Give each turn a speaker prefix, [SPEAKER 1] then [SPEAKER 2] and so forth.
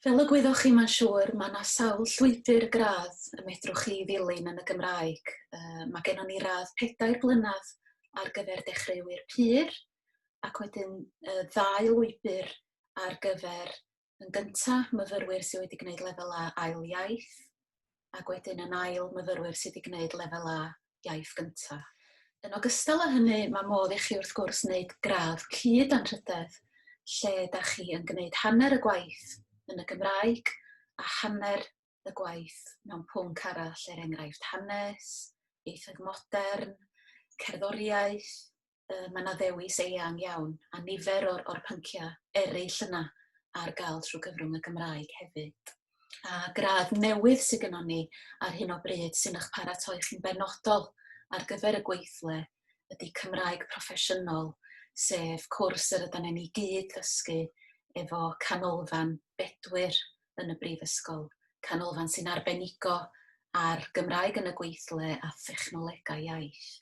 [SPEAKER 1] Fel y gwyddoch chi mae'n siŵr, mae yna sawl llwybr gradd y medrwch chi ddilyn yn y Gymraeg. Mae gennon ni radd 4 blynedd ar gyfer dechreuwyr pur, ac wedyn ddau lwybr ar gyfer yn gyntaf myfyrwyr sydd wedi gwneud lefel A ail iaith, ac wedyn yn ail myfyrwyr sydd wedi gwneud lefel A iaith gyntaf. Yn ogystal â hynny, mae modd i chi wrth gwrs wneud gradd cyd anrhydedd, lle da chi yn gwneud hanner y gwaith yn y Gymraeg a hanner y gwaith mewn pwnc arall, er enghraifft hanes, ieithoedd modern, cerddoriaeth. Mae yna ddewis eang iawn a nifer o'r pynciau eraill yna ar gael trwy gyfrwng y Gymraeg hefyd. A gradd newydd sydd gennon ni ar hyn o bryd sy'n eich paratoi chi'n benodol ar gyfer y gweithle ydy Cymraeg Proffesiynol, sef cwrs yr ydan ni'n ei gyd ddysgu efo Canolfan Bedwyr yn y Brifysgol, canolfan sy'n arbenigo ar Gymraeg yn y gweithle a thechnolegau iaith.